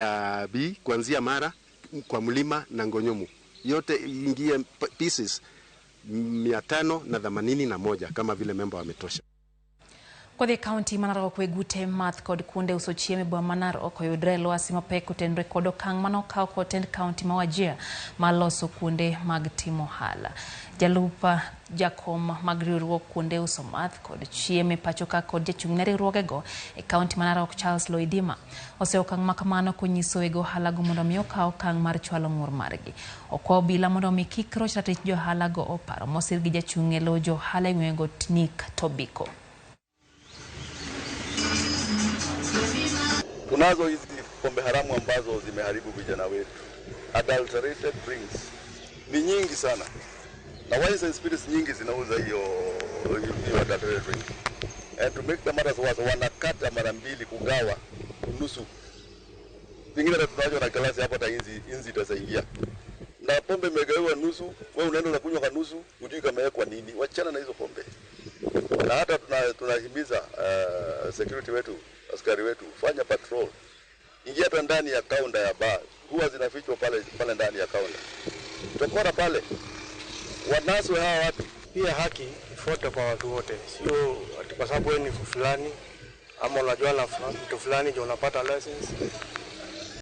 B kuanzia Mara kwa mlima na Ngonyomu yote ingie pieces 581 kama vile memba wametosha. Kodhi e kaunti ma Narok weg ute math kod kuonde uso chiemo e boma ma Narok oyudre e lwasi mapek otenore kod okang' mane okaw kod tend kaunti ma Wajir mar loso kuonde mag timo ohala. Jalup jakom mag riwruog kuonde uso math kod chiemo e pachoka kod jachung' ne riwruogego e kaunti ma Narok Charles Loidima oseyo okang' makamano konyiso weg ohala go mondo mi okaw okang' mar chwalo ng'ur margi. Okwa obila mondo mi kik roch ratich jo ohala go oparo mosir gi jachung' e lo jo ohala e gwengego Nick Tobiko. Tunazo hizi pombe haramu ambazo zimeharibu vijana wetu. Adulterated drinks ni nyingi sana, na wines and spirits nyingi zinauza hiyo hiyo adulterated drink. And to make the matters worse, wanakata mara mbili kugawa nusu, pengine hata tunawachwa na glasi hapo, hata inzi inzi itasaingia na pombe imegawiwa nusu, wewe unaenda unakunywa kwa nusu, hujui kama imewekwa nini. Wachana na hizo pombe. Na hata tunahimiza security wetu, askari wetu, fanya patrol, ingia hata ndani ya kaunta ya bar, huwa zinafichwa pale pale ndani ya kaunta, tokora pale, wanaswe hawa watu. Pia haki ifuatwe kwa watu wote, sio ati kwa sababu wewe ni fulani ama unajua na mtu fulani ndio unapata license.